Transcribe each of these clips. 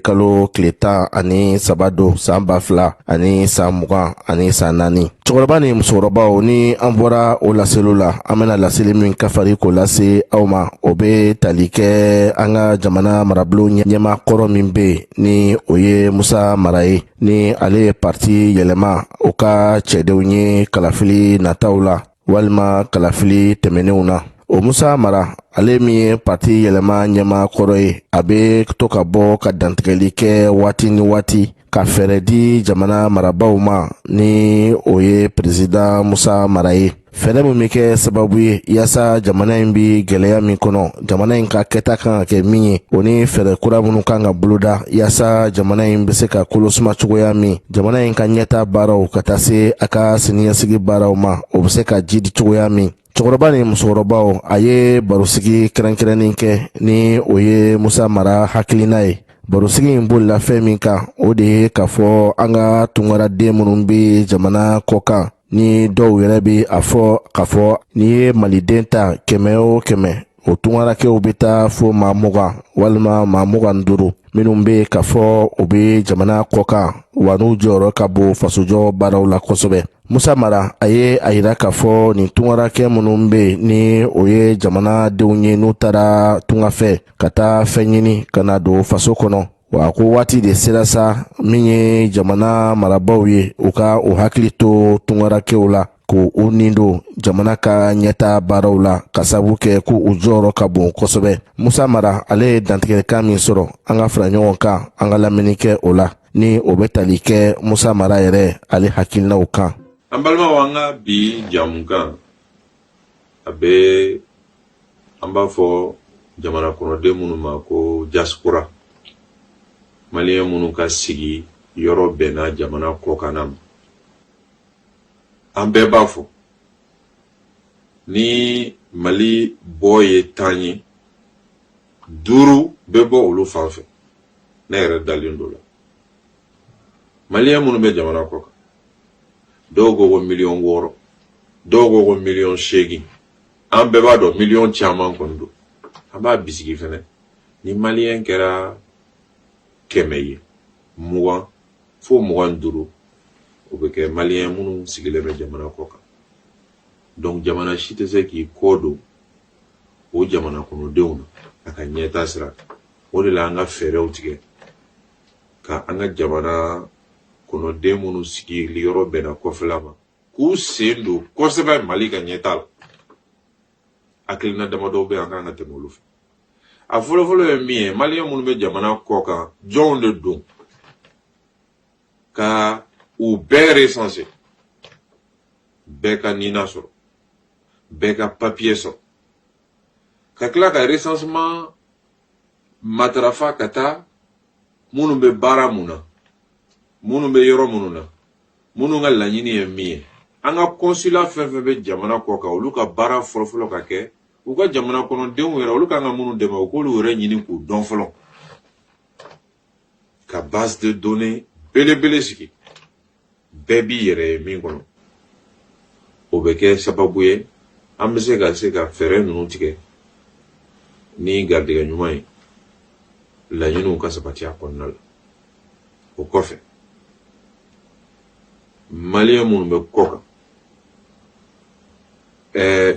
kalo tile 13 don san 2024. Cɛkɔrɔba ni musokɔrɔbaw, ni an bɔra o laseliw la, an bɛna laseli min kafari k'o lase aw ma, o bɛ tali kɛ an ka jamana marabulon ɲɛmaa kɔrɔ min bɛ yen, ni o ye Musa Mara ye, ni ale ye parti Yɛlɛma o ka cɛdenw ye kalafili nataw la walima kalafili tɛmɛnenw na. O Musa Mara, ale min ye parti Yɛlɛma ɲɛmaa kɔrɔ ye, a bɛ to ka bɔ ka dantigɛli kɛ waati ni waati ka fɛɛrɛ di jamana marabaaw ma, ni o ye peresidan Musa Mara ye, fɛɛrɛ min bɛ kɛ sababu ye yaasa jamana in bɛ gɛlɛya min kɔnɔ, jamana in ka kɛta kan ka kɛ min ye, o ni fɛɛrɛ kura minnu kan ka boloda yaasa jamana in bɛ se ka kolosuma cogoya min, jamana in ka ɲɛta baaraw ka taa se a ka siniɲɛsigi baaraw ma, o bɛ se ka jidi cogoya min. Cɛkɔrɔba ni musokɔrɔbaw, a ye barosigi kɛrɛnkɛrɛnnen kɛ, ni o ye Musa Mara hakilina ye. Barosigi in bolila fɛn min kan, o de ye k'a fɔ an ka tunkaraden minnu bɛ jamana kɔkan, ni dɔw yɛrɛ bɛ a fɔ k'a fɔ n'i ye maliden ta 100 o 100, o tunkarakɛw bɛ taa fo maa 20 walima maa 25 minnu bɛ k'a fɔ u bɛ jamana kɔkan, wa n'u jɔyɔrɔ ka bon fasojɔ baaraw la kosɛbɛ. Musa Mara, a ye a yira k'a fɔ nin tunkarakɛ minnu bɛ yen, ni o ye jamanadenw ye, n'u taara tunga fɛ ka taa fɛn ɲini ka na don faso kɔnɔ, wa ko waati de sera sa min ye jamana marabaaw ye, u ka u hakili to tunkarakɛw la, k'u u nin don jamana ka ɲɛta baaraw la, ka sabu kɛ ko u jɔyɔrɔ ka bon kosɛbɛ. Musa Mara, ale ye dantigɛlikan min sɔrɔ, an ka fara ɲɔgɔn kan, an ka lamɛnni kɛ o la, ni o bɛ tali kɛ Musa Mara yɛrɛ ale hakilinaw kan. An balimaw, an ka bi jamukan a bɛ, an b'a fɔ jamana kɔnɔden minnu ma ko diaspora, maliyɛn minnu ka sigi yɔrɔ bɛnna jamana kɔkanna ma. An bɛɛ b'a fɔ ni Mali bɔ ye 10 ye, 5 bɛ bɔ olu fan fɛ. Ne yɛrɛ dalen don la, maliyɛn minnu bɛ jamana kɔ kan, dɔw ko ko miliyɔn 6, dɔw ko ko miliyɔn 8. An bɛɛ b'a dɔn miliyɔn caman kɔni don. An b'a bisigi fɛnɛ, ni maliyɛn kɛra 100 ye, 20 fo 25, o bɛ kɛ maliyɛn minnu sigilen bɛ jamana kɔ kan. Donc jamana si tɛ se k'i kɔ don o jamana kɔnɔdenw na a ka ɲɛta sira kan. O de la an ka fɛɛrɛw tigɛ ka an ka jamana kɔnɔden minnu sigili yɔrɔ bɛnna kɔfɛla ma, k'u sen don kosɛbɛ Mali ka ɲɛta la. Hakilina damadɔw bɛ yen, an kan ka tɛmɛ olu fɛ. A fɔlɔfɔlɔ ye min ye, maliyɛn minnu bɛ jamana kɔ kan, jɔnw de don, ka u bɛɛ recenser, bɛɛ ka NINA sɔrɔ, bɛɛ ka papier sɔrɔ, ka tila ka recensement matarafa ka taa minnu bɛ baara mun na, minnu bɛ yɔrɔ minnu na, minnu ka laɲini ye min ye. An ka consulat fɛn fɛn bɛ jamana kɔ kan, olu ka baara fɔlɔfɔlɔ ka kɛ u ka jamana kɔnɔdenw yɛrɛ, olu kan ka minnu dɛmɛ, u k'olu yɛrɛ ɲini k'u dɔn fɔlɔ, ka base de données belebele sigi, bɛɛ b'i yɛrɛ ye min kɔnɔ. O bɛ kɛ sababu ye an bɛ se ka fɛɛrɛ ninnu tigɛ ni garijɛgɛ ɲuman ye, laɲiniw ka sabati a kɔnɔna la. O kɔfɛ, maliyɛn minnu bɛ kɔ kan,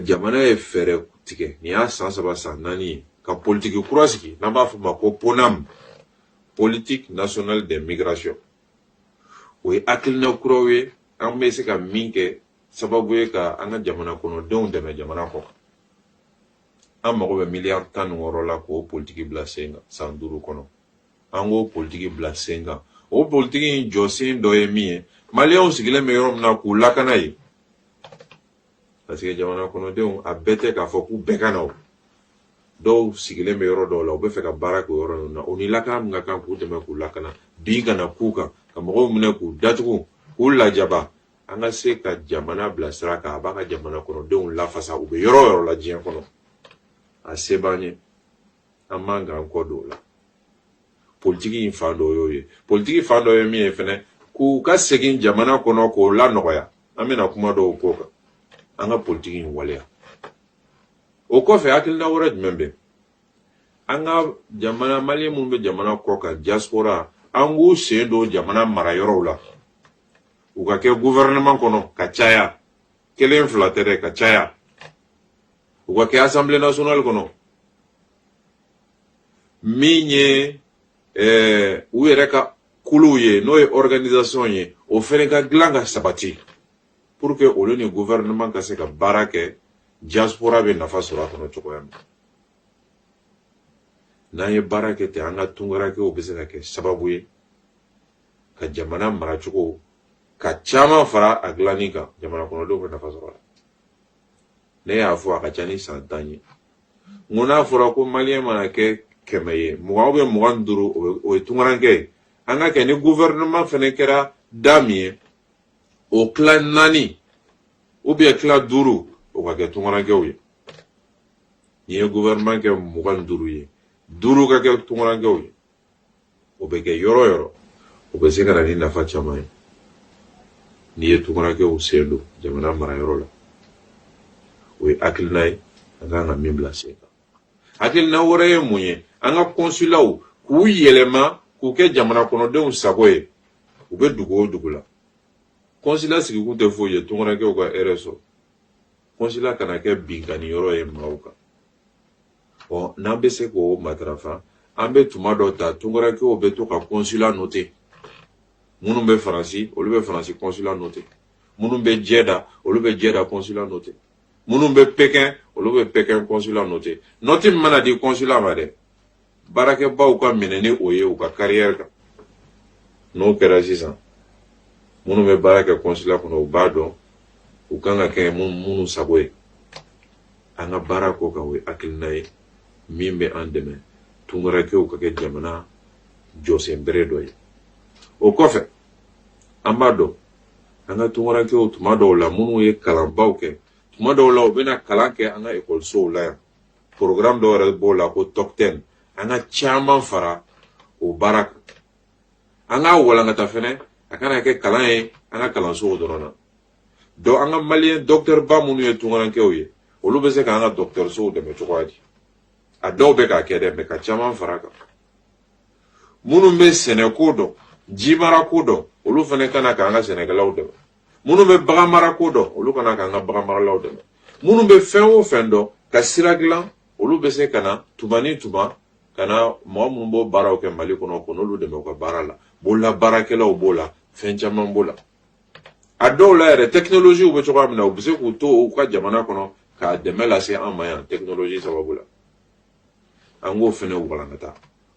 jamana ye fɛɛrɛ tigɛ nin y'a san 3, san 4 ye, ka politiki kura sigi n'an b'a fɔ o ma ko PONAM, politique nationale des migrations. O ye hakilina kuraw ye an bɛ se ka min kɛ sababu ye ka an ka jamana kɔnɔdenw dɛmɛ jamana kɔ kan. An mago bɛ miliyari 16 la k'o politiki bila sen kan san 5 kɔnɔ. An k'o politiki bila sen kan. O politiki in jɔsen dɔ ye min ye, maliyɛnw sigilen bɛ yɔrɔ min na, k'u lakana yen, parce que jamana kɔnɔdenw a bɛɛ tɛ k'a fɔ k'u bɛɛ ka na. O dɔw sigilen bɛ yɔrɔ dɔw la, u bɛ fɛ ka baara kɛ o yɔrɔ ninnu na. O ni lakana min ka kan, k'u dɛmɛ k'u lakana, bin kana k'u kan, ka mɔgɔw minɛ k'u datugu, k'u lajaba. An ka se ka jamana bila sira kan a b'a ka jamana kɔnɔdenw lafasa u bɛ yɔrɔ o yɔrɔ la diɲɛ kɔnɔ. A se b'an ye, an man k'an kɔ don o la. Politiki in fan dɔ y'o ye. Politiki fan dɔ ye min ye fɛnɛ, k'u ka segin jamana kɔnɔ, k'o lanɔgɔya. An bɛna kuma dɔw k'o kan, an ka politiki in waleya. O kɔfɛ, hakilina wɛrɛ jumɛn bɛ? An ka jamana maliyɛn minnu bɛ jamana kɔ kan, diaspora, an k'u sen don jamana mara yɔrɔw la, u ka kɛ gouvernement kɔnɔ ka caya, kelen fila tɛ dɛ, ka caya, u ka kɛ Assemblée nationale kɔnɔ. Min ye u yɛrɛ ka kuluw ye, n'o ye organisation ye, o fɛnɛ ka dilan ka sabati pour que olu ni gouvernement ka se ka baara kɛ, diaspora bɛ nafa sɔrɔ a kɔnɔ cogoya min. N'an ye baara kɛ ten, an ka tunkarankew bɛ se ka kɛ sababu ye ka jamana maracogo ka caman fara a dilanni kan, jamana kɔnɔdenw bɛ nafa sɔrɔ a la. Ne y'a fɔ a ka ca ni san 10 ye, n ko n'a fɔra ko maliyɛn mana kɛ 100 ye, 20 ou bien 25, o ye tunkaranke ye. An ka kɛ ni gouvernement fɛnɛ kɛra da min ye, o tila naani ou bien tila duuru, o ka kɛ tunkarankew ye. N'i ye gouvernement kɛ 25 ye, duuru ka kɛ tunkarankew ye. O bɛ kɛ yɔrɔ o yɔrɔ, o bɛ se ka na ni nafa caman ye n'i ye tunkarankew sen don jamana marayɔrɔ la. O ye hakilina ye an kan ka min bila sen kan. Hakilina wɛrɛ ye mun ye? An ka kɔnsilaw k'u yɛlɛma k'u kɛ jamana kɔnɔdenw sago ye. U bɛ dugu o dugu la, kɔnsila sigikun tɛ foyi ye tunkarankew ka hɛrɛ sɔrɔ. Kɔnsila kana kɛ binkanni yɔrɔ ye maaw kan. Ɔ, n'an bɛ se k'o matarafa, an bɛ tuma dɔ ta, tunkarankew bɛ to ka kɔnsila noter. Minnu bɛ Faransi, olu bɛ Faransi kɔnsila noter. Minnu bɛ Jɛda, olu bɛ Jɛda kɔnsila noter. Minnu bɛ Pekin, olu bɛ Pekin kɔnsila noter. Note min mana di kɔnsila ma dɛ, baarakɛbaw ka minɛ ni o ye u ka carrière kan. N'o kɛra sisan, minnu bɛ baara kɛ kɔnsila kɔnɔ, u b'a dɔn u kan ka kɛ minnu sago ye. An ka baara ko kan, o ye hakilina ye min bɛ an dɛmɛ tunkarankew ka kɛ jamana jɔsenbere dɔ ye. O kɔfɛ, an b'a dɔn an ka tunkarankew, tuma dɔw la, minnu ye kalanbaw kɛ, tuma dɔw la u bɛna kalan kɛ an ka ekɔlisow la yan. Programme dɔw yɛrɛ b'o la ko Tɔkutɛn. An ka caman fara o baara kan, an k'a walankata fɛnɛ, a kana kɛ kalan ye an ka kalansow dɔrɔn na. Donc an ka maliyɛn docteur ba minnu ye tunkarankew ye, olu bɛ se k'an ka dɔgɔtɔrɔsow dɛmɛ cogoya di? A dɔw bɛ k'a kɛ dɛ, mais ka caman fara kan. Minnu bɛ sɛnɛko dɔn, jimara ko dɔn, olu fana ka na k'an ka sɛnɛkɛlaw dɛmɛ. Minnu bɛ bagan marako dɔn, olu ka na k'an ka bagan maralaw dɛmɛ. Minnu bɛ fɛn o fɛn dɔn ka sira dilan, olu bɛ se ka na tuma ni tuma ka na mɔgɔ minnu b'o baaraw kɛ Mali kɔnɔ, ko n'olu dɛmɛ u ka baara la. Bololabaarakɛlaw b'o la, fɛn caman b'o la. A dɔw la yɛrɛ, technologie bɛ cogoya min na, u bɛ se k'u to u ka jamana kɔnɔ k'a dɛmɛ lase an ma yan technologie sababu la. An k'o fɛnɛ walankata,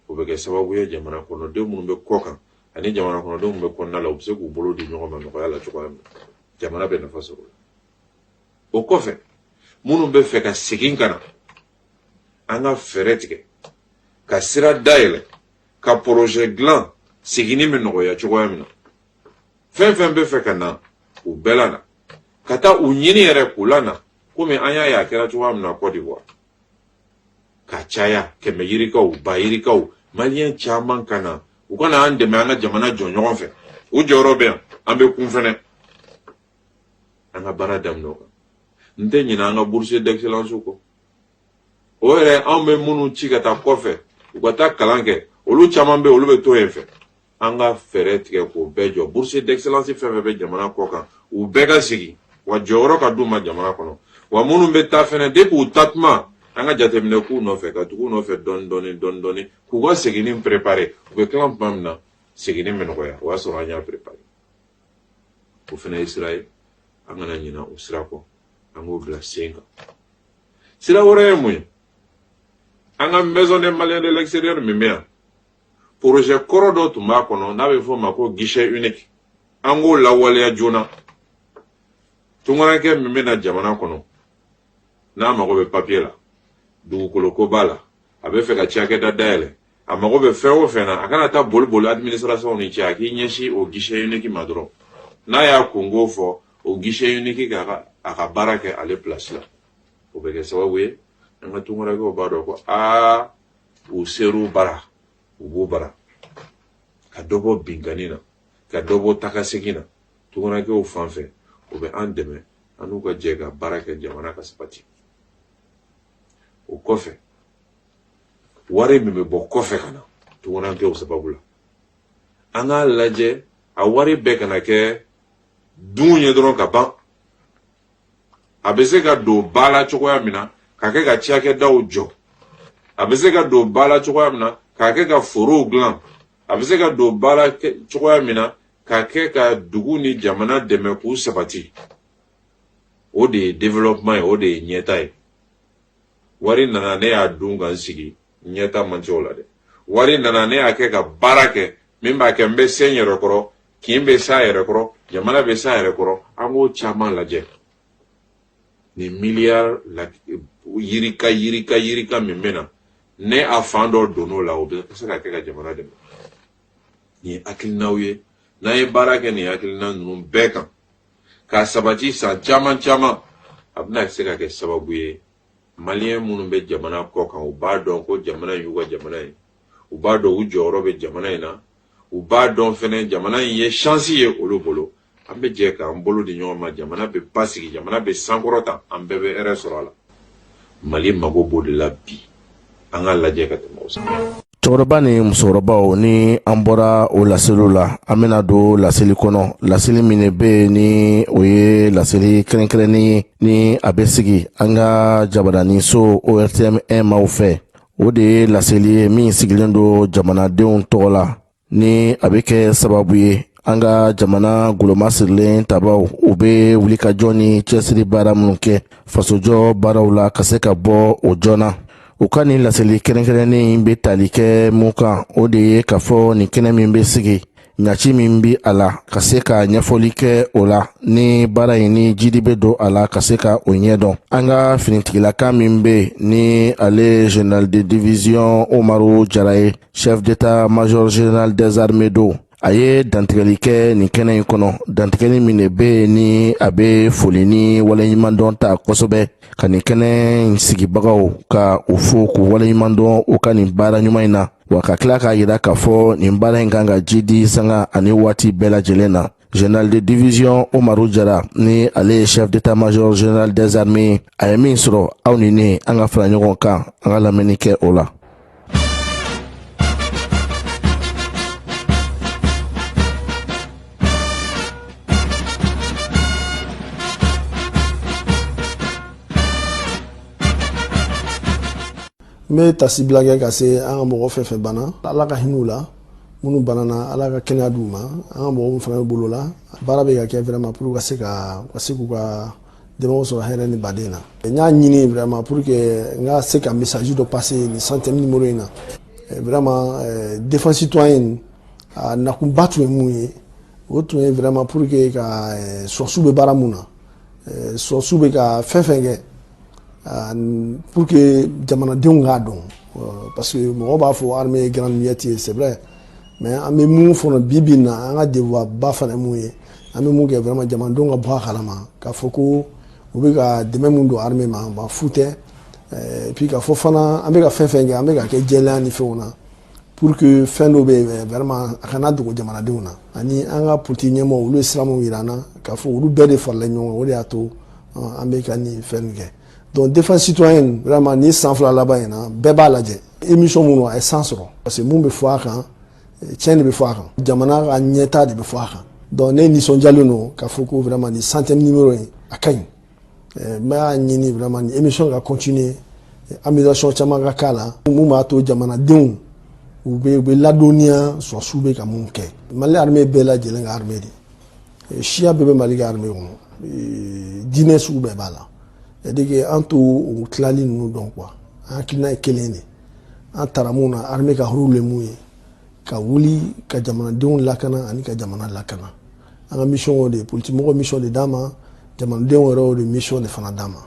o bɛ kɛ sababu ye jamana kɔnɔden minnu bɛ kɔ kan ani jamana kɔnɔdenw minnu bɛ kɔnɔna la, u bɛ se k'u bolo di ɲɔgɔn ma nɔgɔya la cogoya min na, jamana bɛ nafa sɔrɔ. O kɔfɛ, minnu bɛ fɛ ka segin ka na, an ka fɛɛrɛ tigɛ ka sira dayɛlɛ, ka projet dilan seginni bɛ nɔgɔya cogoya min na. Fɛn fɛn bɛ fɛ ka na, u bɛɛ la na ka taa u ɲini yɛrɛ k'u la na, komi an y'a ye a kɛra cogoya min na Côte d'Ivoire, ka caya 100 yirikaw, ba yirikaw, maliyɛn caman ka na, u ka na an dɛmɛ an ka jamana jɔ ɲɔgɔn fɛ. U jɔyɔrɔ bɛ yan, an bɛ kun fɛnɛ, an ka baara daminɛ o kan. N tɛ ɲinɛ an ka bourse d'excellence kɔ. O yɛrɛ, anw bɛ minnu ci ka taa kɔfɛ, u ka taa kalan kɛ, olu caman bɛ yen, olu bɛ to yen fɛ. An ka fɛɛrɛ tigɛ k'o bɛɛ jɔ. Bourse d'excellence fɛn fɛn bɛ jamana kɔ kan, u bɛɛ ka segin wa jɔyɔrɔ ka d'u ma jamana kɔnɔ. Wa minnu bɛ taa fɛnɛ, depuis u taa tuma, an ka jateminɛ k'u nɔfɛ, ka tugu u nɔfɛ dɔɔni dɔɔni dɔɔni dɔɔni, k'u ka seginni préparer. U bɛ tila tuma min na, seginni bɛ nɔgɔya, o y'a sɔrɔ an y'a préparer. O fana ye sira ye, an kana ɲinɛ o sira kɔ, an k'o bila sen kan. Sira wɛrɛ ye mun ye? An ka Maison des Maliens de l'extérieur min bɛ yan, projet kɔrɔ dɔ tun b'a kɔnɔ n'a bɛ fɔ o ma ko guichet unique. An k'o lawaleya joona. Tunkarakɛ min bɛ na jamana kɔnɔ, n'a mago bɛ papier la, dugukolo ko b'a la, a bɛ fɛ ka cakɛda dayɛlɛ, a mago bɛ fɛn o fɛn na, a kana taa boli boli administration ni cɛ, a k'i ɲɛsin o guichet unique ma dɔrɔn. N'a y'a kunko fɔ, o guichet unique k'a a ka baara kɛ ale place la. O bɛ kɛ sababu ye an ka tunkarakɛw b'a dɔn ko aa, u ser'u bara, u b'u bara, ka dɔ bɔ binkanni na, ka dɔ bɔ takasegin na tunkarakɛw fan fɛ. O bɛ an dɛmɛ, an n'u ka jɛ ka baara kɛ jamana ka sabati. O kɔfɛ, Wari min bɛ bɔ kɔfɛ ka na tunkarankew sababu la, an k'a lajɛ a wari bɛɛ kana kɛ dun ye dɔrɔn ka ban. A bɛ se ka don ba la cogoya min na ka kɛ ka cakɛdaw jɔ, a bɛ se ka don ba la cogoya min na k'a kɛ ka forow dilan, a bɛ se ka don ba la cogoya min na k'a kɛ ka dugu ni jamana dɛmɛ k'u sabati. O de ye développement ye, o de ye ɲɛta ye. Wari nana, ne y'a dun ka n sigi, ɲɛta man ca o la dɛ. Wari nana, ne y'a kɛ ka baara kɛ min b'a kɛ n bɛ se n yɛrɛ kɔrɔ, kin bɛ s'a yɛrɛ kɔrɔ, jamana bɛ s'a yɛrɛ kɔrɔ. An k'o caman lajɛ. Nin miliyari yirika yirika yirika min bɛ na, ne a fan dɔ donn'o la, o bɛ se ka kɛ ka jamana dɛmɛ. Nin ye hakilinaw ye. N'an ye baara kɛ nin hakilina ninnu bɛɛ kan k'a sabati san caman caman, a bɛna se ka kɛ sababu ye, maliyɛn minnu bɛ jamana kɔ kan, u b'a dɔn ko jamana in y'u ka jamana ye, u b'a dɔn u jɔyɔrɔ bɛ jamana in na, u b'a dɔn fɛnɛ jamana in ye chance ye olu bolo. An bɛ jɛ k'an bolo di ɲɔgɔn ma, jamana bɛ basigi, jamana bɛ sankɔrɔta, an bɛɛ bɛ hɛrɛ sɔrɔ a la. Mali mago b'o de la bi. An k'a lajɛ ka tɛmɛ o kan. Cɛkɔrɔba ni musokɔrɔbaw, ni an bɔra o laseliw la, an bɛna don laseli kɔnɔ. Laseli min de bɛ yen, ni o ye laseli kɛrɛnkɛrɛnnen ye, ni a bɛ sigi an ka jabaraninso ORTM maaw fɛ, o de ye laseli ye min sigilen don jamanadenw tɔgɔ la, ni a bɛ kɛ sababu ye an ka jamana goloma sirilen tabaw, u bɛ wulikajɔ ni cɛsiri baara minnu kɛ fasojɔ baaraw la, ka se ka bɔ o joona. U ka nin laseli kɛrɛnkɛrɛnnen bɛ tali kɛ mun kan? O de ye k'a fɔ nin kɛnɛ min bɛ sigi, ɲaci min bɛ a la, ka se ka ɲɛfɔli kɛ o la, ni baara in ni jidi bɛ don a la, ka se ka o ɲɛdɔn. An ka finitigilaka min bɛ yen, ni ale général de division Umaru Jara ye, chef d'état-major général des armées don, a ye dantigɛli kɛ nin kɛnɛ in kɔnɔ. Dantigɛli min de bɛ yen, ni a bɛ foli ni waleɲumandɔn ta kosɛbɛ ka nin kɛnɛ in sigibagaw ka u fo k'u waleɲumandɔn u ka nin baara ɲuman in na, wa ka tila k'a yira k'a fɔ nin baara in kan ka jidi sanga ani waati bɛɛ lajɛlen na. Général de division Umaru Jara, ni ale ye chef d'état-major général des armées, a ye min sɔrɔ, aw ni ne, an ka fara ɲɔgɔn kan, an ka lamɛnni kɛ o la. N bɛ tasibila kɛ ka se an ka mɔgɔ fɛn fɛn banna, Ala ka hinɛ u la. Minnu banana, Ala ka kɛnɛya d'u ma. An ka mɔgɔ min fana bɛ bolo la, baara bɛ ka kɛ vraiment pour ka se ka ka se k'u ka denbaw sɔrɔ hɛrɛ ni baden na. N y'a ɲini vraiment pour que n ka se ka message dɔ passer nin 100e numéro in na. Vraiment, défense citoyenne a nakunba tun ye mun ye? O tun ye vraiment pour que ka sɔrɔsiw bɛ baara mun na, sɔrɔsiw bɛ ka fɛn fɛn kɛ, pour que jamanadenw k'a dɔn, parce que mɔgɔw b'a fɔ armée ye grande muette ye, c'est vrai, mais an bɛ mun fɔlɔ bi bi in na, an ka devoir ba fana mun ye, an bɛ mun kɛ vraiment, jamanadenw ka bɔ a kalama k'a fɔ ko u bɛ ka dɛmɛ mun don armée ma, ba fu tɛ. Et puis k'a fɔ fana an bɛ ka fɛn fɛn kɛ, an bɛ ka kɛ jɛlenya ni fɛnw na, pour que fɛn dɔw bɛ yen vraiment a kana dogo jamanadenw na. Ani an ka politique ɲɛmɔgɔw, olu ye sira mun yira an na, k'a fɔ olu bɛɛ de farala ɲɔgɔn kan, o de y'a to an bɛ ka nin fɛn nin kɛ. Donc défense citoyenne, vraiment, nin san 2 laban in na, bɛɛ b'a lajɛ émission minnu a ye san sɔrɔ, parce que mun bɛ fɔ a kan, tiɲɛ de bɛ fɔ a kan, jamana ka ɲɛta de bɛ fɔ a kan. Donc ne nisɔndiyalen don k'a fɔ ko vraiment nin 100e numéro in a ka ɲi. N b'a ɲini vraiment nin émission ka continuer, amélioration caman ka k'a la, mun b'a to jamanadenw u bɛ ladɔnniya sɔrɔsiw bɛ ka mun kɛ. Mali armée bɛɛ lajɛlen ka armée de, siya bɛɛ bɛ Mali ka armée kɔnɔ, diinɛ sugu bɛɛ b'a la. C'est-à-dire que an t'o o tilali ninnu dɔn quoi. An hakilina ye kelen de, an taara mun na, armée ka rôle ye mun ye? Ka wuli ka jamanadenw lakana ani ka jamana lakana. An ka mission o de ye, politique mɔgɔ mission de d'an ma, jamanadenw yɛrɛ o de mission de fana d'an ma.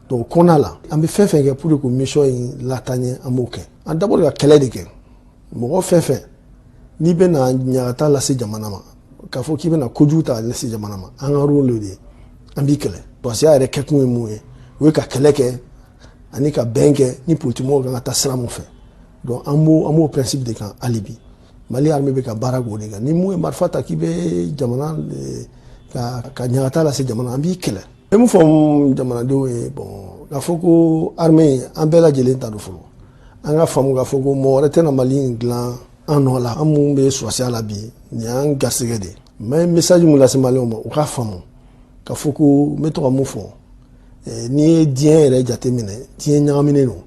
Donc o kɔnɔna la, an bɛ fɛn fɛn kɛ pour que mission in lataaɲɛ, an b'o kɛ. An d'abord ka kɛlɛ de kɛ. Mɔgɔ fɛn fɛn n'i bɛna ɲagata lase jamana ma, k'a fɔ k'i bɛna kojugu ta lase jamana ma, an ka rôle de ye, an b'i kɛlɛ. Parce que a yɛrɛ kɛkun ye mun ye? O ye ka kɛlɛ kɛ ani ka bɛn kɛ ni politique mɔgɔw kan ka taa sira mun fɛ. Donc an b'o principe de kan hali bi. Mali armée bɛ ka baara k'o de kan. Ni mun ye marifa ta k'i bɛ jamana ka ɲagata lase jamana, an b'i kɛlɛ. N bɛ mun fɔ jamanadenw ye? Bon, k'a fɔ ko armée, an bɛɛ lajɛlen ta don fɔlɔ. An ka faamu k'a fɔ ko mɔgɔ wɛrɛ tɛna Mali in dilan an nɔ la. An minnu bɛ sɔrɔsiya la bi, nin y'an garisɛgɛ de ye. N bɛ message mun lase maliyɛnw ma, u k'a faamu k'a fɔ ko n bɛ to ka mun fɔ, n'i ye diɲɛ yɛrɛ jateminɛ, diɲɛ ɲagaminen don.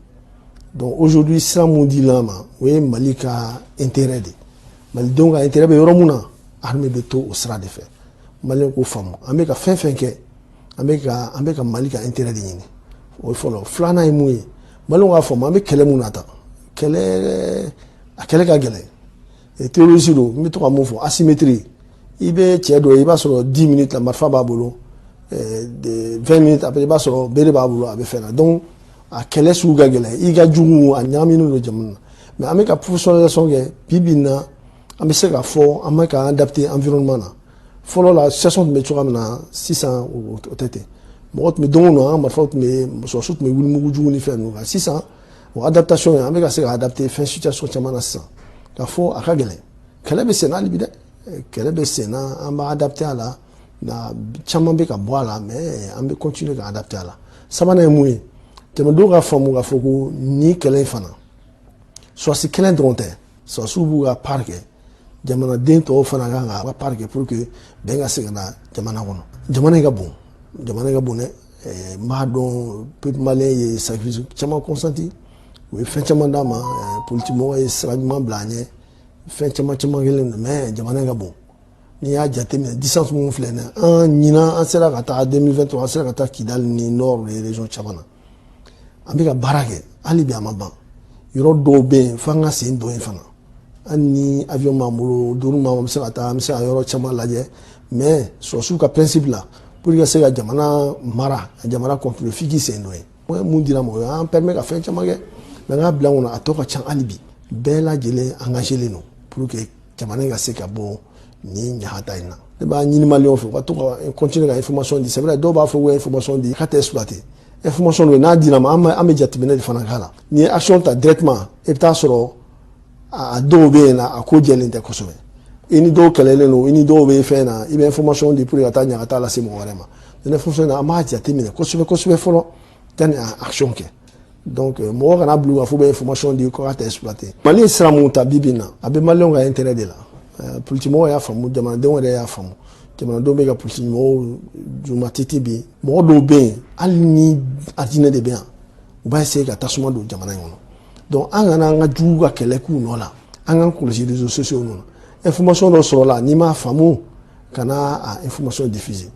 Donc aujourd'hui, sira mun dila an ma, o ye Mali ka intérêt de ye. Malidenw ka intérêt bɛ yɔrɔ mun na, armée bɛ to o sira de fɛ. Maliyɛn k'o faamu, an bɛ ka fɛn fɛn kɛ, an bɛ ka Mali ka intérêt de ɲini. O ye fɔlɔ. Filanan ye mun ye? Maliyɛnw k'a faamu, an bɛ kɛlɛ mun na tan, kɛlɛ, a kɛlɛ ka gɛlɛn. Terroriste don. N bɛ to ka mun fɔ? Asymétrie. I bɛ cɛ dɔ ye, i b'a sɔrɔ 10 minutes la, marifa b'a bolo, 20 minutes après, i b'a sɔrɔ bere b'a bolo, a bɛ fɛn na. Donc a kɛlɛ sugu ka gɛlɛn, i ka jugu, a ɲagaminen don jamana na. Mais an bɛ ka professionnalisation kɛ. Bi bi in na, an bɛ se k'a fɔ an bɛ ka adapter environnement na. Fɔlɔ la, situation tun bɛ cogoya min na, sisan o tɛ ten. Mɔgɔ tun bɛ don o don, an ka marifaw tun bɛ, sɔrɔsiw tun bɛ wuli mugu jugu ni fɛn ninnu kan. Sisan, o adaptation ye, an bɛ ka se ka adapter fɛn situation caman na sisan. K'a fɔ a ka gɛlɛn, kɛlɛ bɛ sen na hali bi dɛ, kɛlɛ bɛ sen na. An b'a adapter a la nka caman bɛ ka bɔ a la, mais an bɛ continuer ka adapter a la. Sabanan ye mun ye? Jamanadenw ka faamu k'a fɔ ko nin kɛlɛ in fana, sɔrɔsi kɛlɛ dɔrɔn tɛ. Sɔrɔsiw b'u ka part kɛ, jamanaden tɔw fana kan ka part kɛ pour que bɛn ka se ka na jamana kɔnɔ. Jamana in ka bon, jamana in ka bon dɛ. N b'a dɔn, peuple malien ye sacrifice caman consenti, u ye fɛn caman d'a ma, politique mɔgɔw ye sira ɲuman bila an ɲɛ, fɛn caman caman kɛlen don. Mais jamana in ka bon. N'i y'a jateminɛ, distance mun filɛ nin ye, an ɲinan, an sera ka taa 2023, an sera ka taa Kidali ni nord région caman na. An bɛ ka baara kɛ hali bi, a ma ban. Yɔrɔ dɔw bɛ yen, f'an ka sen don yen fana. Hali ni avion b'an bolo, drone b'an bolo, an bɛ se ka taa, an bɛ se ka yɔrɔ caman lajɛ. Mais sɔrɔsiw ka principe la, pour que ka se ka jamana mara, ka jamana contrôler, f'i k'i sen don yen. Mun dira ma, o y'an permet ka fɛn caman kɛ. Mais an k'a bila an kunna, a tɔ ka ca hali bi. Bɛɛ lajɛlen engagé len don pour que jamana in ka se ka bɔ nin ɲagata in na. Ne b'a ɲini maliyɛnw fɛ, u ka to ka continuer ka information di. C'est vrai, dɔw b'a fɔ ko information di k'a tɛ exploiter. Information don, n'a dira ma, an bɛ jateminɛ de fana k'a la. N'i ye action ta directement, i bɛ taa sɔrɔ a dɔw bɛ yen na, a ko jɛlen tɛ kosɛbɛ. I ni dɔw kɛlɛlen don, i ni dɔw bɛ fɛn na, i bɛ information di pour que ka taa ɲagata lase mɔgɔ wɛrɛ ma. Information na, an b'a jateminɛ kosɛbɛ kosɛbɛ fɔlɔ yanni a action kɛ. Donc mɔgɔ kana bila u kan f'u bɛ information di ko k'a tɛ exploiter. Mali ye sira mun ta bi bi in na, a bɛ maliyɛnw ka intérêt de la. Politique mɔgɔw y'a faamu, jamanadenw yɛrɛ y'a faamu. Jamanadenw bɛ ka politique mɔgɔw juma titi bi. Mɔgɔ dɔw bɛ yen, hali ni alijinɛ de bɛ yan, u b'a essayer ka tasuma don jamana in kɔnɔ. Donc an kana an ka jugu ka kɛlɛ k'u nɔ la. An k'an kɔlɔsi réseaux sociaux ninnu na. Information dɔ sɔrɔ la, n'i m'a faamu, kana a information diffuser,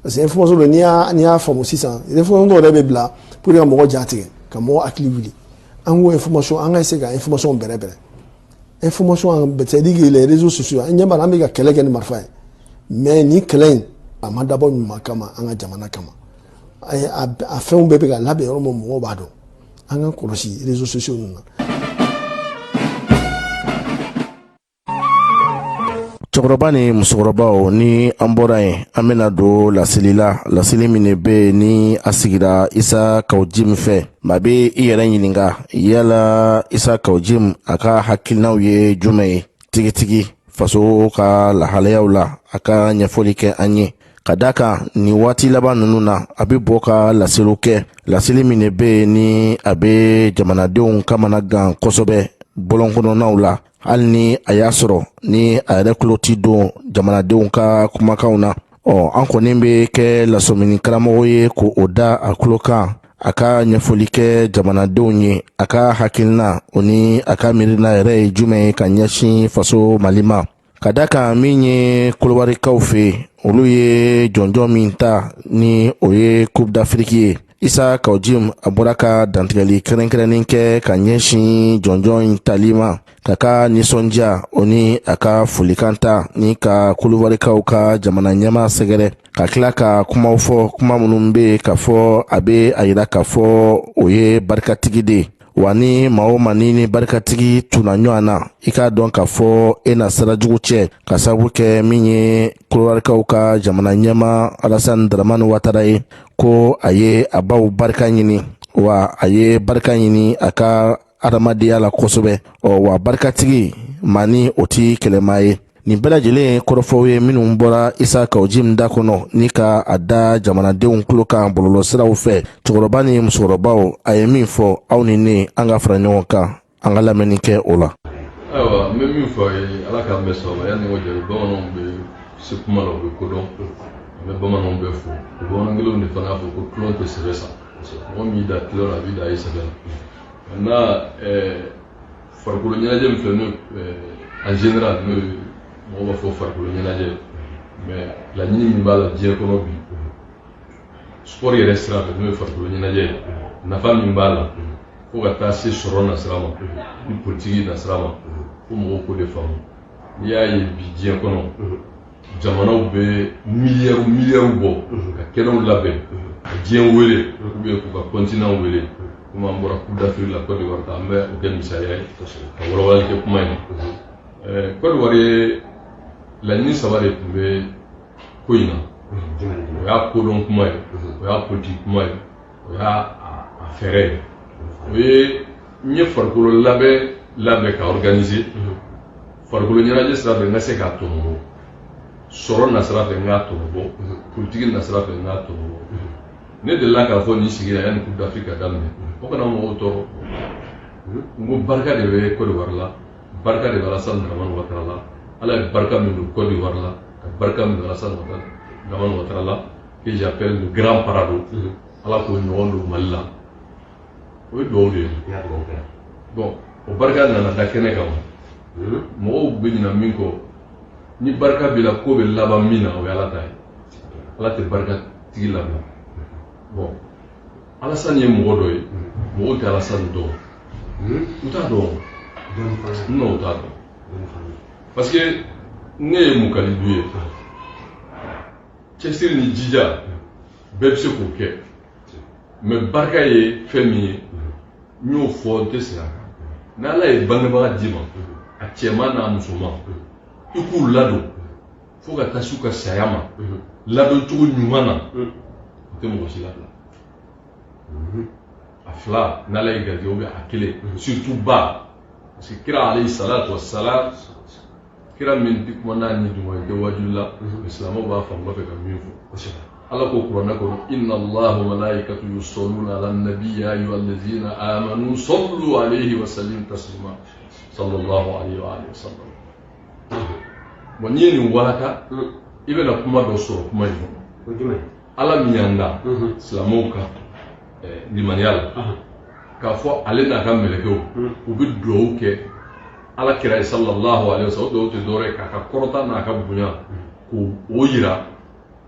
parce que information dɔ, n'i y'a faamu sisan, information dɔw yɛrɛ bɛ bila pour que ka mɔgɔ ja tigɛ, ka mɔgɔ hakili wuli. An ko information, an ka essayer ka information bɛrɛ bɛrɛ. Information, c'est à dire que les réseaux sociaux, an ɲɛ b'a la, an bɛ ka kɛlɛ kɛ ni marifa ye. Mais nin kɛlɛ in, a ma dabɔ ɲuman kama an ka jamana kama. A fɛnw bɛɛ bɛ ka labɛn yɔrɔ min, mɔgɔw b'a dɔn. An ka kɔlɔsi réseaux sociaux ninnu na. Cɛkɔrɔba ni musokɔrɔbaw, ni an bɔra yen, an bɛna don laseli la. Laseli min de bɛ yen ni a sigira Isa Kawu Jim fɛ, maa bɛ i yɛrɛ ɲininka yala Isa Kawu Jim a ka hakilinaw ye jumɛn ye tigitigi faso ka lahalayaw la. A ka ɲɛfɔli kɛ an ye, ka da kan nin waati laban ninnu na, a bɛ bɔ ka laseliw kɛ. Laseli min de bɛ yen ni a bɛ jamanadenw kamana gan kosɛbɛ bɔlɔn kɔnɔnaw la, hali ni a y'a sɔrɔ ni a yɛrɛ tulo ti don jamanadenw ka kumakanw na. Ɔ, an kɔni bɛ kɛ lasɔmini karamɔgɔ ye ko o da a tulo kan, a ka ɲɛfɔli kɛ jamanadenw ye, a ka hakilina, o ni a ka miirina yɛrɛ ye jumɛn ye ka ɲɛsin faso Mali ma. Ka da kan min ye Kolobarikaw fɛ yen, olu ye jɔnjɔn min ta ni o ye Coupe d'Afrique ye, Isa Kawu Jim a bɔra ka dantigɛli kɛrɛnkɛrɛnnen kɛ ka ɲɛsin jɔnjɔn in tali ma, ka ka nisɔndiya, o ni a ka folikan ta ni ka Kolobarikaw ka jamana ɲɛma sɛgɛrɛ, ka tila ka kumaw fɔ, kuma minnu bɛ ka fɔ, a bɛ a yira k'a fɔ o ye barikatigi de ye. Wa ni maa o maa ni ni barikatigi tunna ɲɔgɔn na, i k'a dɔn k'a fɔ e na sira jugu cɛ, ka sababu kɛ min ye Kolobarikaw ka jamana ɲɛma Alasani Daramani Watara ye, ko a ye a baw barika ɲini, wa a ye barika ɲini a ka adamadenya la kosɛbɛ. Ɔ wa, barikatigi maa ni o ti kɛlɛmaa ye. Nin bɛɛ lajɛlen ye kɔrɔfɔw ye minnu bɔra Isa Kawu Jim da kɔnɔ ni ka a da jamanadenw tulo kan bɔlɔlɔsiraw fɛ. Cɛkɔrɔba ni musokɔrɔbaw, a ye min fɔ, aw ni ne, an ka fara ɲɔgɔn kan. An ka lamɛnni kɛ o la. Ayiwa, n bɛ min fɔ a ye, Ala k'an bɛɛ sɔrɔ. Yanni ko jaabi, bamananw bɛ se kuma la, u bɛ ko dɔn. An bɛ bamananw bɛɛ fo. Bamanan kelenw de fana y'a fɔ ko tulon tɛ sɛbɛ sa. Mɔgɔ min y'i da tulon na, a b'i da i sɛbɛ la. Maintenant, farikolo ɲɛnajɛ min filɛ, n'o en général, n'o ye mɔgɔw b'a fɔ farikolo ɲɛnajɛ, mais laɲini min b'a la diɲɛ kɔnɔ bi, sport yɛrɛ sira fɛ, n'o ye farikolo ɲɛnajɛ ye, nafa min b'a la fo ka taa se sɔrɔ nasira ma ni politiki nasira ma, fo mɔgɔw k'o de faamu. N'i y'a ye bi diɲɛ kɔnɔ, jamanaw bɛ miliyariw miliyariw bɔ ka kɛnɛw labɛn ka diɲɛ wele ou bien k'u ka continent wele, komi an bɔra Coupe d'Afrique la Côte d'Ivoire ta, an bɛ o kɛ misaliya ye ka walawalali kɛ kuma in na. Côte d'Ivoire ye laɲini saba de tun bɛ ko in na. O y'a kodɔn kuma ye, o y'a politiki kuma ye, o y'a a fɛɛrɛ ye. O ye n ye farikolo labɛn labɛn ka organiser farikolo ɲɛnajɛ sira fɛ, n ka se k'a tɔnɔ bɔ sɔrɔ nasira fɛ, n k'a tɔnɔ bɔ politiki nasira fɛ, n k'a tɔnɔ bɔ. Ne delila k'a fɔ nin sigi la yanni Coupe d'Afrique ka daminɛ, o kana mɔgɔw tɔɔrɔ. N ko barika de bɛ Côte d'Ivoire la, barika de bɛ Alassane Dramane Ouattara la. Ala ye barika min don Côte d'Ivoire la, ka barika min don Alassane Dramane Ouattara la, que j'appelle le grand parado, Ala k'o ɲɔgɔn don Mali la. O ye duwawu de ye. Bon, o barika nana da kɛnɛ kan. Mɔgɔw bɛ ɲina min kɔ, ni barika b'i la, ko bɛ laban min na, o ye Ala ta ye. Ala tɛ barikatigi labila. Bon, Alassane ye mɔgɔ dɔ ye, mɔgɔw tɛ Alassane dɔn, u t'a dɔn. Non, u t'a dɔn, parce que ne ye mukalidu ye. Cɛsiri ni jija bɛɛ bɛ se k'o kɛ, mais barika ye fɛn min ye, n y'o fɔ, n tɛ segin a kan. N'Ala ye bangebaga d'i ma, a cɛman n'a musoman, i k'u ladon fo ka taa s'u ka saya ma ladon cogo ɲuman na, o tɛ mɔgɔ si labila. A fila, n'Ala ye garijɛgɛ, ou bien a kelen, surtout ba, parce que kira alayhi salatu wassalam, kira min tɛ kuma n'a ni dungɔ ye, tɛ wajuli la, mais silamɛw b'a faamu, b'a fɛ ka min fɔ. Ala ko kuranɛ kɔnɔ: inna Allaha wa malaikatu yusalluna ala nabi ya ayyuha allazina amanu sallu alayhi wa sallim taslima, sallallahu alayhi wa alihi wa sallam. Bon, n'i ye nin walaka, i bɛna kuma dɔ sɔrɔ kuma in kɔnɔ. Ala min y'an da, silamɛw ka limaniya la, k'a fɔ ale n'a ka mɛlɛkɛw, u bɛ duwawu kɛ Ala kira ye sallallahu alayhi wa sallam. O duwawu tɛ dɔwɛrɛ ye k'a ka kɔrɔta n'a ka bonya k'o o yira.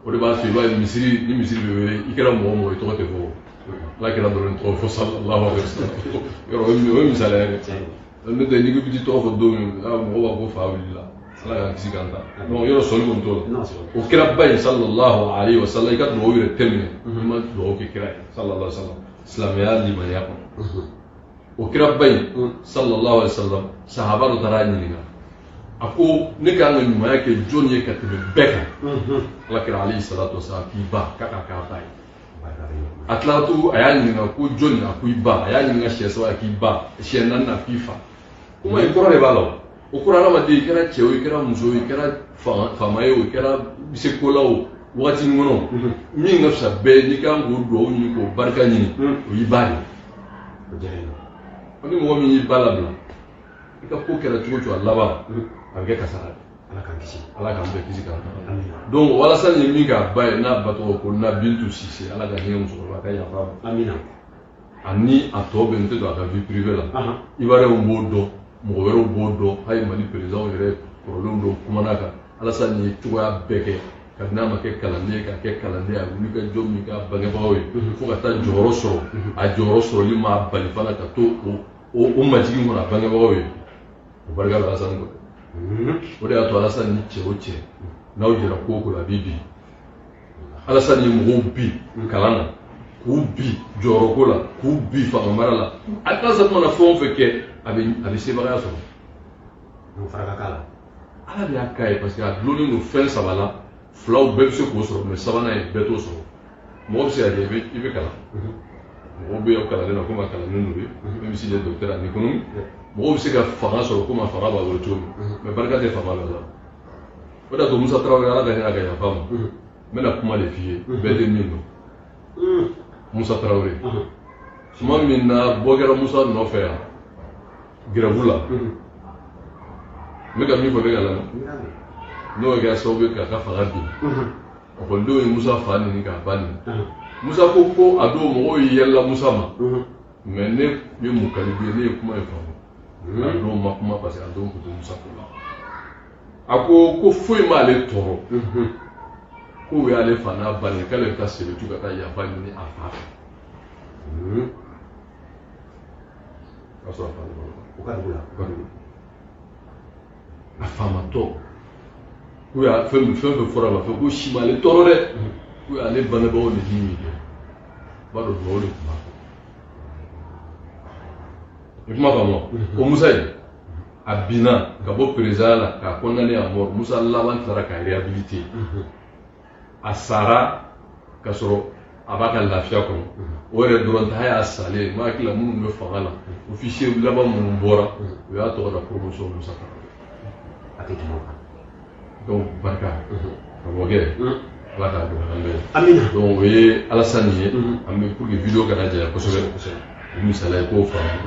O de b'a to i b'a ye misiri ni misiri bɛ wele, i kɛra mɔgɔ o mɔgɔ, i tɔgɔ tɛ fɔ, Ala kira dɔrɔn tɔgɔ fɔ sallallahu alayhi wa sallam. Yɔrɔ o ye misaliya ye dɛ. N'o tɛ, n'i ko i bɛ t'i tɔgɔ fɔ don min, mɔgɔw b'a ko fa wulila, Ala k'an kisi k'an ta. Donc yɔrɔ sɔnni kɔni t'o la. O kira ba in sallallahu alayhi wa sallam, i ka duwawu yɛrɛ tɛ minɛ n'i ma duwawu kɛ kira ye sallallahu alayhi wa sallam. Silamɛya limaniya kɔnɔ, o kira ba in sallallahu alayhi wa sallam, sahaba dɔ taara a ɲininka, a ko ne ka kan ka ɲumanya kɛ jɔn ye ka tɛmɛ bɛɛ kan? Ala kira alayhi salatu wasalam k'i ba, k'a ka k'a ba ye. A tilala tugun, a y'a ɲininka ko jɔnni? A ko i ba. A y'a ɲininka siɲɛ saba, a k'i ba. Siɲɛ naani, a k'i fa. Kuma in kɔrɔ de b'a la. O o kɔrɔ, hadamaden, i kɛra cɛ o, i kɛra muso o, i kɛra faama ye o, i kɛra se ko la o, wagati min kɔnɔ, min ka fisa bɛɛ, n'i kan k'o duwawu ɲini, k'o barika ɲini, o y'i ba de ye. Ni mɔgɔ min y'i ba labila, i ka ko kɛra cogo o cogo, a laban a bɛ kɛ kasara ye. Ala k'an kisi. Ala k'an bɛɛ kisi k'an ta. Donc walasa nin ye min k'a ba ye, n'a ba tɔgɔ ko Nabintu Sise, Ala ka hinɛ musokɔrɔba, ka yafa a ma. Amina. Ani a tɔ bɛ, n tɛ don a ka vie privée la. Ivoiriyɛnw b'o dɔn, mɔgɔ wɛrɛw b'o dɔn, hali Mali président yɛrɛ kɔrɔlenw dɔw kumana kan. Alassane ye cogoya bɛɛ kɛ kabini n'a ma kɛ kalanden ye ka kɛ kalanden ye, a wuli ka jɔ min k'a bangebagaw ye fo ka taa jɔyɔrɔ sɔrɔ. A jɔyɔrɔ sɔrɔli m'a bali fana ka to o majigin kɔnɔ a bangebagaw ye. O barika bɛ Alassane kɔrɔ. O de y'a to Alassane ni cɛ o cɛ, n'aw jɛra ko o ko la, a b'i bin. Alassane ye mɔgɔw bin kalan na, k'u bin jɔyɔrɔko la, k'u bin fanga mara la. Alassane mana fɛn o fɛn kɛ, a bɛ sebagaya sɔrɔ. O fara ka k'a la. Ala de y'a k'a ye, parce que a dulonnen don fɛn saba la. Filaw bɛɛ bɛ se k'o sɔrɔ, mais sabanan ye bɛɛ t'o sɔrɔ. Mɔgɔ bɛ se ka kɛ, i bɛ kalan, mɔgɔw bɛ yen kalannen na komi a kalannen don ye, même s'il est docteur en économie. Mɔgɔw bɛ se ka fanga sɔrɔ komi a fanga b'a bolo cogo min, mais barika tɛ fanga la. O de y'a to Musa Tarawele, Ala ka hinɛ a ka yafa ma, n bɛna kuma de f'i ye bɛɛ tɛ min dɔn. Musa Tarawele, tuma min na bɔ kɛra Musa nɔfɛ yan, Grève la. N bɛ ka min fɔ, bɛ ka lamɛn. N'o kɛra sababu ye k'a ka fanga bin. Ekɔlidenw ye Musa fa neni k'a ba neni. Musa ko ko a don mɔgɔw ye yɛlɛla Musa ma. Mais ne ye mun kalibu ye, ne ye kuma in faamu. A don ma kuma parce que a don tun tɛ Musa ko la. A ko ko foyi m'ale tɔɔrɔ. K'o y'ale fa n'a ba neni, k'ale bɛ taa Sebetu ka taa yafa ɲini a fa fɛ. K'a sɔrɔ a fa bɛ balo. U ka dugu la. U ka dugu la. A famatɔ k'u y'a fɛn min fɛn fɛn fɔra a ma fɛ ko si m'ale tɔɔrɔ dɛ, k'u y'ale bangebagaw de min kɛ, b'a dɔn dugawu de tun b'a kɔ. I kuma faamu wa? O Musa in a binna ka bɔ président la k'a condamné à mort. Musa laban tilara k'a réhabilité. A sara ka sɔrɔ a b'a ka lafiya kɔnɔ. O yɛrɛ dɔrɔn tɛ, hali a salen, n hakili la minnu bɛ fanga la, officier laban minnu bɔra, u y'a tɔgɔ da promotion Musa Traoré. A tɛ tɛmɛ o kan. Donc barika karamɔgɔkɛ, Ala k'a dɔn an bɛɛ ye. Amina. Donc o ye Alasani ye. An bɛ pour que vidéo kana janya kosɛbɛ, o misaliya ye k'o faamu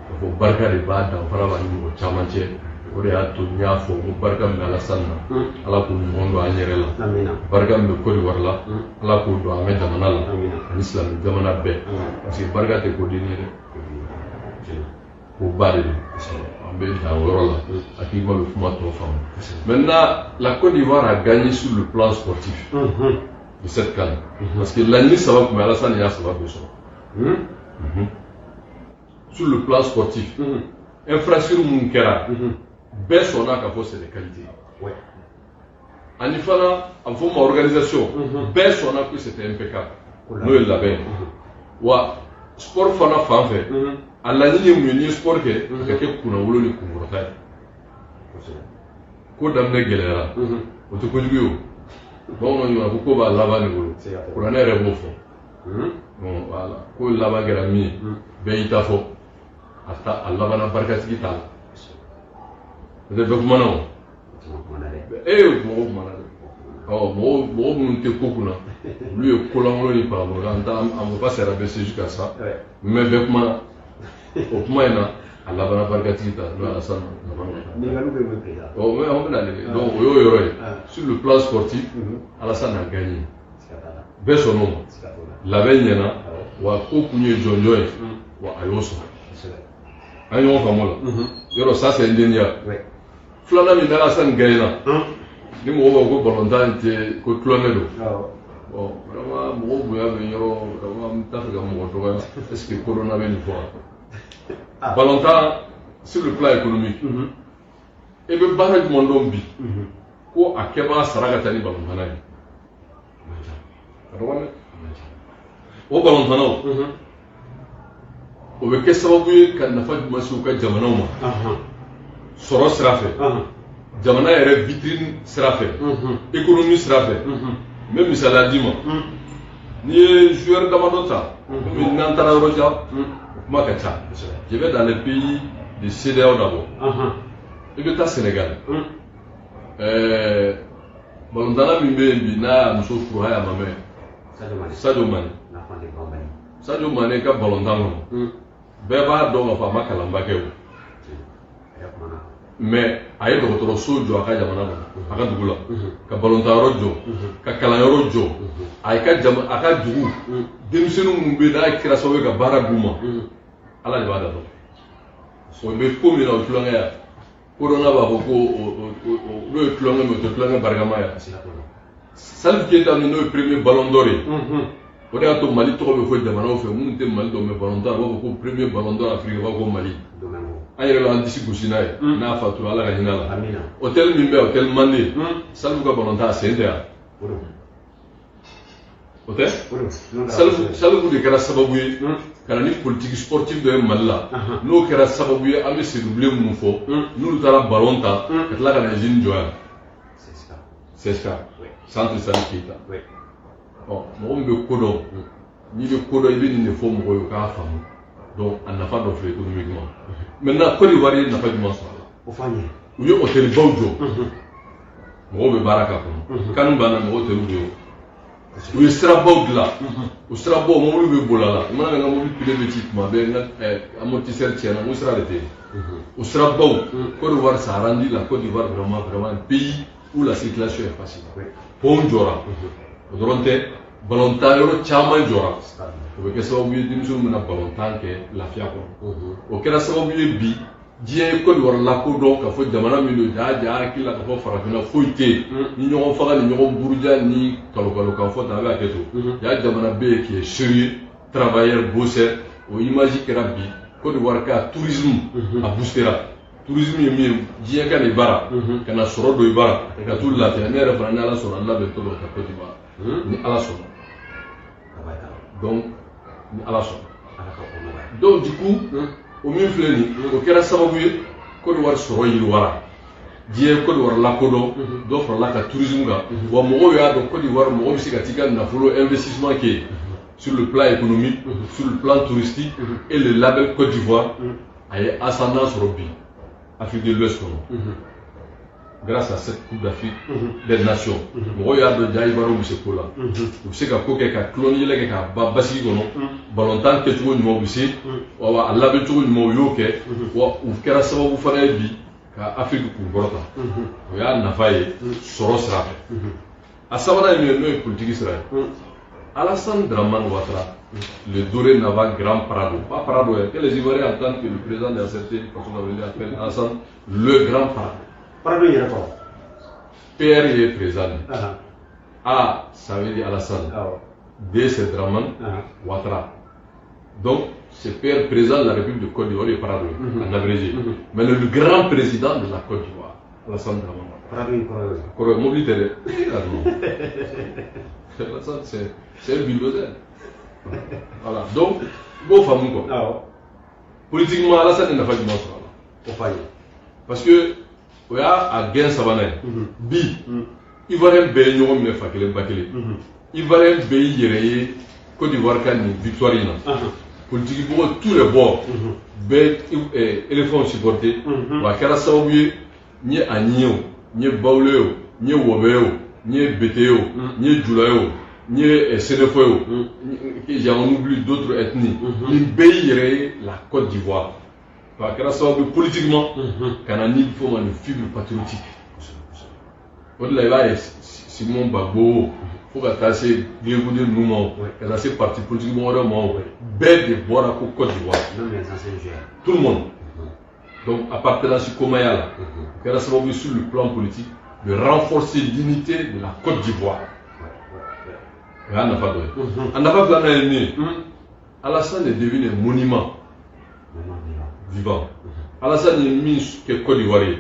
k'a fɔ barika de b'a danfara b'a ni mɔgɔ caman cɛ. O de y'a to n y'a fɔ ko barika min bɛ Alasani na, Ala k'o ɲɔgɔn don an yɛrɛ la. Amina. Barika min bɛ Côte d'Ivoire la, Ala k'o don an ka jamana la. Amina. Ani silamɛ jamana bɛɛ, parce que barika tɛ ko denni ye dɛ, ko ba de don. An bɛ dan o yɔrɔ la, hakilima bɛ kuma tɔ faamu. Maintenant, la Côte d'Ivoire a gagné sur le plan sportif de cette CAN, parce que laɲini saba tun bɛ, Alassane y'a saba bɛɛ sɔrɔ sur le plan sportif. Infrastructure mun kɛra, bɛɛ sɔnna k'a fɔ c'est des qualités. Ani fana a bɛ fɔ ma organisation, bɛɛ sɔnna que c'était impeccable, n'o ye labɛn ye. Wa sport fana fan fɛ, a laɲini ye mun ye? N'i ye sport kɛ, a ka kɛ kunnawolo ni kunkɔrɔta ye. Ko daminɛ gɛlɛyara, o tɛ kojugu ye. O bamananw ɲɔgɔn ko ko b'a laban de bolo, kuranɛ yɛrɛ b'o fɔ. Bon, voilà, ko laban kɛra min ye, bɛɛ y'i ta fɔ. A ta a labanna barikatigi t'a la, n'o tɛ bɛɛ kumana o. Ee, mɔgɔw kumana dɛ. Ɔ mɔgɔw mɔgɔ minnu tɛ ko kunna, olu ye kolankolon ni parabole. An t'a, on va pas se rabaisser jusqu'à ça, mais bɛɛ kumana. O kuma in na, a labanna barikatigi ta, n'o ye Alassane labanna. Ɔ mais an bɛna ale, donc o y'o yɔrɔ ye. Sur le plan sportif, Alassane a gagné, bɛɛ sɔnn'o ma. Labɛn ɲɛna wa, ko kun ye jɔnjɔn ye wa, a y'o sɔrɔ. An ye ɲɔgɔn faamu o la yɔrɔ, ça c'est indéniable. Filanan min n'Alassane gagné na, ni mɔgɔw b'a fɔ ko balontan tɛ ko tulonkɛ don, bon, vraiment mɔgɔw bonya bɛ yɔrɔ, vraiment n t'a fɛ ka mɔgɔ dɔgɔya. Est ce que kodɔnna bɛ nin fɔ wa? Balontan sur le plan économique, e bɛ baara jumɛn dɔn bi ko a kɛbaga sara ka ca ni balontanna ye? A dɔgɔ dɛ. O balontannaw, o bɛ kɛ sababu ye ka nafa jumɛn se u ka jamanaw ma? Sɔrɔ sira fɛ, jamana yɛrɛ vitrine sira fɛ, économie sira fɛ. N bɛ misaliya d'i ma. N'i ye joueur damadɔ ta, komi n'an taara yɔrɔ jan, o kuma ka ca. Je vais dans les pays de CEDEAO d'abord. I bɛ taa Sénégal, balontanna min bɛ yen bi n'a y'a muso furu hali a ma mɛn, Sadio Mané. Sadio Mané ka balontan kɔnɔ, bɛɛ b'a dɔn k'a fɔ a ma kalanba kɛ o, mais a ye dɔgɔtɔrɔso jɔ a ka jamana kɔnɔ, a ka dugu la, ka balontan yɔrɔ jɔ, ka kalanyɔrɔ jɔ. A ye ka jama, a ka dugu denmisɛnnin minnu bɛ yen n'a kɛra sababu ye ka baara d'u ma, Ala de b'a da dɔn. O bɛ ko min na, o tulonkɛ ya kodɔnna b'a fɔ ko n'o ye tulonkɛ min ye, o tɛ tulonkɛ barikama ye. Salif Keita min n'o ye premier ballon d'or ye, o de y'a to Mali tɔgɔ bɛ fɔ jamanaw fɛ minnu tɛ Mali dɔn, mais ballon d'or, a b'a fɔ ko premier ballon d'or Afrique, u b'a fɔ ko Mali. An yɛrɛ b'an disi gosi n'a ye. N'a fatura, Ala ka hinɛ a la. Hôtel min bɛ, hôtel Mande, Salif ka balontan a sen tɛ yan, o tɛ. Salifu de kɛra sababu ye ka na ni politique sportive dɔ ye Mali la, n'o kɛra sababu ye an bɛ Sedubilen minnu fɔ, n'olu taara ballon ta ka tila ka na usine jɔ yan, CSK, centre Salif Keita. Ɔ mɔgɔ min bɛ ko dɔn, n'i bɛ ko dɔn, i bɛ nin de fɔ mɔgɔw ye u k'a faamu. Donc a nafa dɔ filɛ économiquement. Maintenant, Côte d'Ivoire ye nafa jumɛn sɔrɔ a la? U ye hôtel baw jɔ, mɔgɔw bɛ baara k'a kɔnɔ. Kanu banna, mɔgɔw tɛlu bɛ yen. U ye sirabaw dilan, o sirabaw mobili bɛ boli a la. I mana mɛn n ka mobili pneu bɛ ci tuma bɛɛ, n ka amortisseur tiɲɛna, n ko sira de tɛ yen. O sirabaw, Côte d'Ivoire, ça a rendu la Côte d'Ivoire vraiment vraiment un pays où la circulation est facile. Pont jɔra, o dɔrɔn tɛ, balontan yɔrɔ caman jɔra. O bɛ kɛ sababu ye denmisɛnninw bɛna balontan kɛ lafiya kɔnɔ. O kɛra sababu ye bi diɲɛ ye Côte d'Ivoire lakodɔn k'a fɔ jamana min don, jaa jaa hakili la k'a fɔ farafinna foyi tɛ yen ni ɲɔgɔn faga ni ɲɔgɔn buruja ni kalokalo kan fɔ tan, a bɛ hakɛ to. Jaa jamana bɛ yen qui est sérieux, travailleur, bosseur. O image kɛra bi Côte d'Ivoire ka tourisme a boostera. Tourisme ye min ye, diɲɛ ka n'i bara ka na sɔrɔ don i bara ka t'u lafiya. Ne yɛrɛ fana, ni Ala sɔnna, n labɛntɔ don ka Côte d'Ivoire, ni Ala sɔnna. Donc ni Ala sɔnna, donc du coup o min filɛ nin, o kɛra sababu ye Côte d'Ivoire sɔrɔ yiriwara, diɲɛ Côte d'Ivoire lakodɔn, dɔ farala ka tourisme kan. Wa mɔgɔw y'a dɔn Côte d'Ivoire mɔgɔ bɛ se ka t'i ka nafolo investissement kɛ yen sur le plan économique, sur le plan touristique. Et le label Côte d'Ivoire a ye ascendant sɔrɔ bi Afrique de l'Ouest kɔnɔ grâce à cette Coupe d'Afrique des Nations. Mɔgɔw y'a dɔn ja Ivoirienw bɛ se ko la, u bɛ se ka ko kɛ ka tulon ni yɛlɛ kɛ k'a ban basigi kɔnɔ. Balontan kɛcogo ɲuman u bɛ se wa, a labɛn cogo ɲuman u y'o kɛ. Wa u kɛra sababu fana ye bi ka Afrique kun kɔrɔta. O y'a nafa ye sɔrɔ sira fɛ. A sabanan ye min ye, n'o ye politique sira ye, Alassane Dramane Ouattara, le dorénavant grand Prado, pas Prado, hein, que les Ivoiriens entendent que le président de ACT, façon appelle Alassane le grand Prado. Prado yɛrɛ kɔrɔ. PR ye président de. A, ça veut dire Alassane. D, c'est Dramane Ouattara. Donc, c'est PR président de la République de Côte d'Ivoire et Prado, en abrégé. Mais le grand président de la Côte d'Ivoire, Alassane Dramane Ouattara. Prado in kɔrɔ ye. Kɔrɔ ye mobili tɛ dɛ. Ah non. Alassane, c'est un bulldozer. Voilà. Donc, i b'o faamu quoi. Politiquement, Alassane ye nafa jumɛn sɔrɔ a la? O f'a ye. Parce que o y'a a gɛn sabanan ye. Bi, Ivoirien bɛɛ ye ɲɔgɔn minɛ fa kelen ba kelen. Ivoirien bɛɛ y'i yɛrɛ ye Côte d'Ivoire ka nin victoire in na. Politique mɔgɔ tous les bords bɛɛ éléphant supporté. Wa a kɛra sababu ye, n ye Agni ye o, n ye Bawule ye o, n ye Wɔbɛ ye o, n ye Bete ye o, n ye Jula ye o, n ye Sénéfo ye o, j'en oublie d'autres ethnies. Nin bɛɛ y'i yɛrɛ ye la Côte d'Ivoire. Wa a kɛra sababu ye politiquement ka na ni fɔ ma nin fibre patriotique. O de la i b'a ye Simon Gbagbo fo ka taa se Blé Goudé ninnu ma o, ka taa se parti politique mɔgɔ wɛrɛw ma o, bɛɛ de bɔra ko Côte d'Ivoire. Même les anciens joueurs. Tout le monde. Donc appartenance komaya la, o kɛra sababu ye sur le plan politique de renforcer l'unité de la Côte d'Ivoire. O y'a nafa dɔ ye. A nafa filanan ye min ye, Alassane est devenu un monument vivant. Alassane ye min kɛ Côte d'Ivoire ye,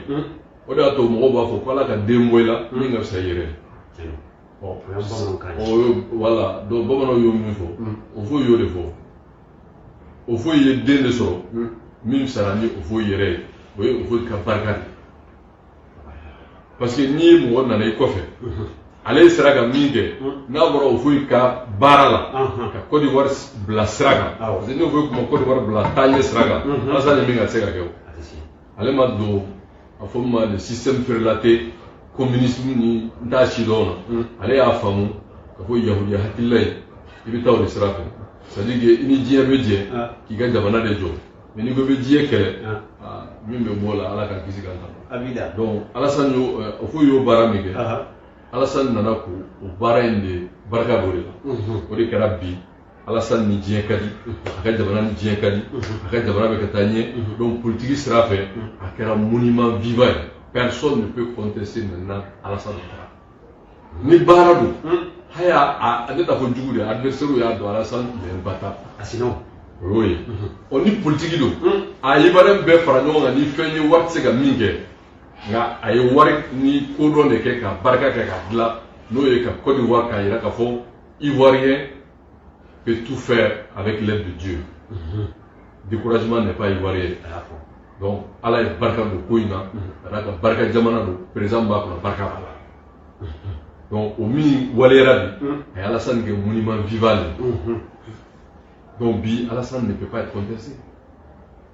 o de y'a to mɔgɔw b'a fɔ ko Ala ka den bɔ i la min ka fisa i yɛrɛ ye. O y'an bamanankan ye. O ye voilà. Donc bamananw y'o min fɔ, o foyi y'o de fɔ. O foyi ye den de sɔrɔ min fisara ni o foyi yɛrɛ ye, o ye o foyi ka barika de ye. Parce que n'i ye mɔgɔ nana i kɔfɛ, ale sera ka min kɛ n'a bɔra o foyi ka baara la ka Côte d'Ivoire bila sira kan, parce que n'o foyi tun ma Côte d'Ivoire bila taaɲɛ sira kan, Alassane ye min kɛ, a tɛ se ka kɛ o. A tɛ se. Ale ma don a fɔ min ma le système frelaté, communisme ni n t'a si dɔn na. Ale y'a faamu ka fɔ yahudiya hakilila ye, i bɛ taa o de sira fɛ, c'est à dire que i ni diɲɛ bɛ jɛ k'i ka jamana de jɔ. Mais n'i ko i bɛ diɲɛ kɛlɛ, min bɛ bɔ o la, Ala ka kisi k'an ta. Abida. Donc Alassane y'o o foyi y'o baara min kɛ, Alassane nana k'o o baara in de barika b'o de la. O de kɛra bi Alassane ni diɲɛ ka di, a ka jamana ni diɲɛ ka di, a ka jamana bɛ ka taa ɲɛ. Donc politique sira fɛ, a kɛra monument vivant ye. Personne ne peut contester maintenant Alassane Ouattara. Ni baara don, haya a ne t'a fɔ jugu de, adversaire y'a dɔn Alassane il est imbattable. A sinɔ. O y'o ye. Ɔ ni politique don, a ye Ivoirien bɛɛ fara ɲɔgɔn kan ni fɛn ye, wari tɛ se ka min kɛ, nka a ye wari ni kodɔn de kɛ ka barika kɛ ka dilan, n'o ye ka Côte d'Ivoire k'a yira k'a fɔ Ivoirien peut tout faire avec l'aide de Dieu. Découragement n'est pas ivoirien. A y'a fɔ. Donc Ala ye barika don ko in na, ka d'a kan barika jamana don, président b'a kɔnɔ, barika b'a la. Donc o min waleyara bi, a ye Alassane kɛ monument vivant de ye. Donc bi Alassane ne peut pas être contesté.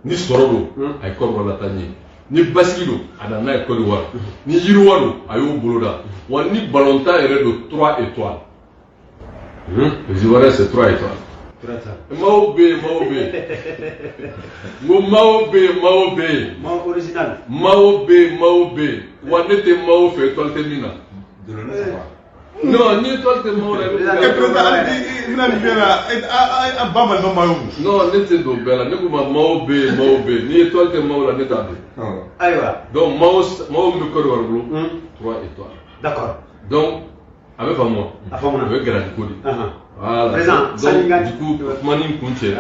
Ni sɔrɔ don, a ye Côte d'Ivoire lataa ɲɛ. Ni basigi don, a nana n'a ye Côte d'Ivoire. Ni yiriwa don, a y'o boloda. Wa ni balontan yɛrɛ don, trois étoiles. Les Ivoiriens, c'est 3 étoiles. Mao bɛ yen, Mao bɛ yen. N ko Mao bɛ yen, Mao bɛ yen. Mao original. Mao bɛ yen, Mao bɛ yen. Wa ne tɛ Mao fɛ étoile tɛ min na. Non, ni étoile tɛ Mao la, i bɛ E président, hali i bɛna nin fɛn na, a ba Mali ma maillot. Non, ne tɛ don bɛɛ la. Ne ko ma Mao bɛ yen, Mao bɛ yen. Ni étoile tɛ Mao la, ne t'a don. Ayiwa. Donc Mao, Mao min bɛ Côte d'Ivoire bolo, 3 étoiles. Donc a bɛ faamu wa? A faamuna. O ye grade ko de ye. Voilà. Président, Donc, du coup, kuma ni kun cɛ.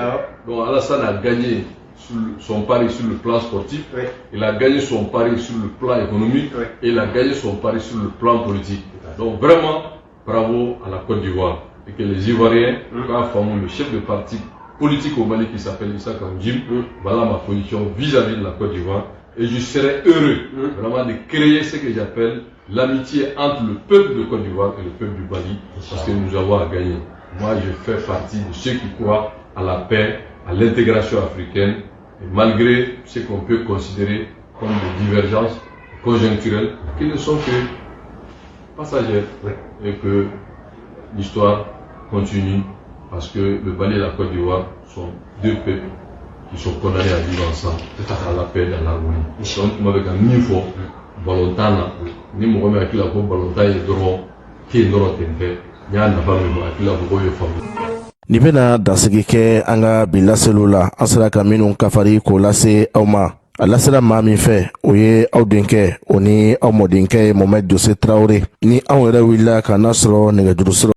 Donc Alassane a gagné sur son pari sur le plan sportif. Il a gagné son pari sur le plan économique. Et il a gagné son pari sur le plan politique. Donc vraiment, bravo à la Côte d'Ivoire. Et que les Ivoiriens, quand faamu, le chef de parti politique au Mali qui s'appelle Issa Kaou Djim, voilà ma position vis-à-vis de la Côte d'Ivoire. Et je serais heureux vraiment de créer ce que j'appelle l'amitié entre le peuple de Côte d'Ivoire et le peuple du Mali, parce que nous avons à gagner. Moi, je fais partie de ceux qui croient à la paix, à l'intégration africaine, et malgré ce qu'on peut considérer comme des divergences conjoncturelles, qui ne sont que passagères, et que l'histoire continue, parce que le Mali et la Côte d'Ivoire sont deux peuples qui sont condamnés à vivre ensemble, dans la paix, dans l'harmonie. Donc, kuma bɛ ka min fɔ balontan na, ni mɔgɔ min hakili la ko balontan ye dɔrɔn ten dɔrɔn ten tɛ, n y'a nafa min bɔ, hakili la mɔgɔw ye faamu. Nin bɛna dansigi kɛ an ka bi laseliw la. An sera ka minnu kafari k'o lase aw ma, a lasela maa min fɛ, o ye aw denkɛ, o ni aw mɔdenkɛ ye, Mohamed Dose Tarawele. Ni anw yɛrɛ wulila ka n'a sɔrɔ nɛgɛjuru sira